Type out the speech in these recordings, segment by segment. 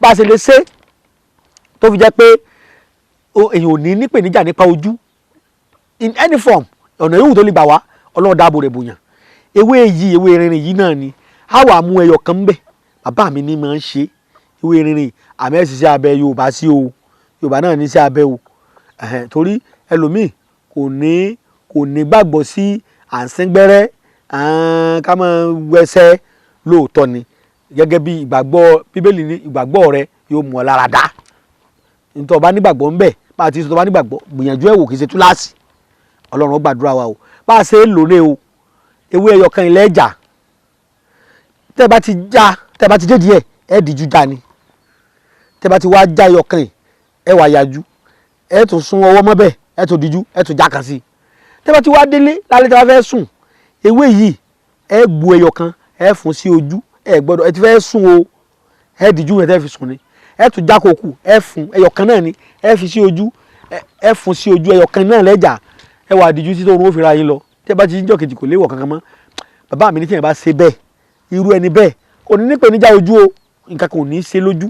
Bá a ṣe lè ṣe tó fi jẹ́ pé èèyàn ò ní nípèníjà nípa ojú in any form, ọ̀nà yòówù tó lè gbà wá, Ọlọ́run dáàbò rẹ̀ bòyàn. Ewé yìí, ewé rinrin yìí náà ni a wà mú ẹyọ kan ńbẹ̀. Bàbá mi ní máa ń ṣe ewé rinrin. Àmì ẹ̀ ṣiṣẹ́ abẹ Yorùbá sí o, Yorùbá náà ní iṣẹ́ abẹ o. Torí ẹlòmíì kò ní gbàgbọ́ sí à ń sín gbẹ́rẹ́, ká máa wẹsẹ̀. Lóòótọ́ ni, gẹ́gẹ́ bí ìgbàgbọ́ Bíbélì ní ìgbàgbọ́ rẹ yóò mú ọ lára dá. Nítorí ọba nígbàgbọ́ ńbẹ̀, bá a ti sọ, tó bá nígbàgbọ́, gbìyànjú ẹ̀ wò, kì í ṣe túláàsì. Ọlọ́run ó gbàdúrà wa o. Bá a ṣe é lò ní o, ewé ẹyọ kan ilẹ̀ ẹja, tẹ́ ẹ bá ti já, tẹ́ ẹ bá ti dé díẹ̀, ẹ díjú já ni. Tẹ́ ẹ bá ti wá já ẹyọ kan yìí, ẹ wà yájú, ẹ tún sún ọwọ́ mọ́ bẹ́ẹ̀, ẹ tún díjú, ẹ tún já kan sí i. Tẹ́ ẹ bá ti wá délé lálẹ́, tẹ́ ẹ bá fẹ́ sùn, ewé yìí, ẹ gbo ẹyọ kan, ẹ fún sí ojú. Ẹ gbọ́dọ̀, ẹ ti fẹ́ sùn o, ẹ díjú ẹ tẹ́ fi sùn ni. Ẹ tún já kókù, ẹ fún ẹyọ kan náà ni, ẹ fi sí ojú, ẹ fún sí ojú. Ẹyọ kan náà lẹ́jà, ẹ wà díjú títí oorun ó fi ra yín lọ. Tẹ́ bá ti jíjọ́ kejì, kò léwọ̀ kankan mọ́. Bàbá mi ní tí yẹn bá ṣe bẹ́ẹ̀, irú ẹni bẹ́ẹ̀ kò ní nípèníjà ojú o. Nǹkan kò ní í ṣe lójú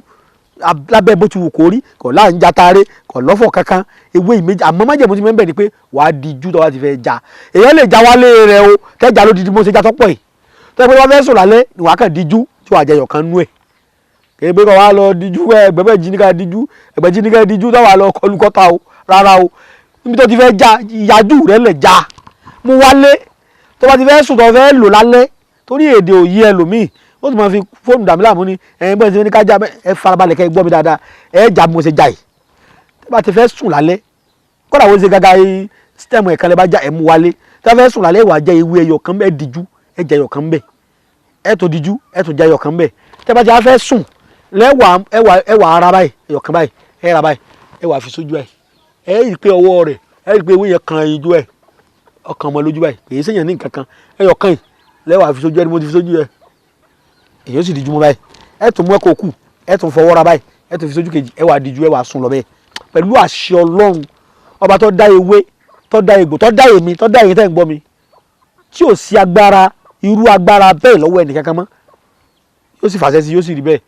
lábẹ́ bó ti wù kó rí, kò láà ń jatare, kò lọ́fọ̀ kankan. Ewé ìméjì, àmọ́ májèmú ti mẹ́ńbẹ̀ ni pé wàá díjú tó bá ti fẹ́ já. Èèyàn lè já wálé rẹ o, kẹjà ló didi mo ṣe já tọ́pọ̀ yìí. Tó yẹ pé wọ́n fẹ́ sùn lálẹ́ ni wàá kàn díjú tí wàá jẹyọ̀ kan nú ẹ̀. Kì í pé kọ́ wàá lọ díjú, ẹgbẹ́ jí ní ká díjú, ẹgbẹ́ jí ní ká díjú tó wàá lọ kọlu kọ́ta o. Rárá o, níbi tó ti fẹ́ já, ìyájú rẹ lè já mú wálé. Tó bá ti fẹ́ sùn, tó fẹ́ lò lálẹ́, torí èdè òye ẹlòmíì, ó sì máa fi fóònù dàmí láàmú ni. Ẹ̀yin bọ́ọ̀ ti ní ká já, ẹ farabalẹ̀ kẹ́ ẹ gbọ́ mi dáadáa. Ẹ já bí mo ṣe já yìí. Tó bá ti fẹ́ sùn lálẹ́, kódà wọ́n ṣe gàgà stem ẹ̀kan lẹ́ bá já, ẹ̀ mú wálé. Tó bá fẹ́ sùn lálẹ́, wàá jẹ́ ewé ẹyọ kan bẹ́ẹ̀, díjú, ẹ jẹ ẹyọ kan bẹ́ẹ̀, ẹ tó díjú, ẹ tó jẹ ẹyọ kan bẹ́ẹ̀. Tẹ́ bá ti wá fẹ́ sùn lẹ́wà, ẹwà ara báyìí, ẹyọ kan báyìí, ẹ ra báyìí, ẹ wà fi sójú ẹ. Ẹ rí i pé ọwọ́ rẹ̀, ẹ rí i pé ewé yẹn kan ojú ẹ, ọkàn ọmọ lójú báyìí, kì í ṣèyàn ní nǹkan kan. Ẹyọ kan yìí lẹ́wà fi sójú ẹ ni mo ti fi sójú ẹ. Èyàn sì díjú mọ́ báyìí, ẹ tún mú ẹkọ kù, ẹ tún fọwọ́ ra báyìí, ẹ tún fi sójú kejì, ẹ wà díjú, ẹ wà sùn lọ bẹ́ẹ̀. Pẹ̀lú àṣẹ Ọlọ́run ọba tó dá ewé, tó dá egbò, tó dá èmi, tó dá èyí tẹ́ ń gbọ́ mi, tí ò sí agbára irú agbára bẹ́ẹ̀ lọ́wọ́ ẹnì kankan mọ́, yóò sì fàṣẹ sí, yóò sì rí bẹ́ẹ̀.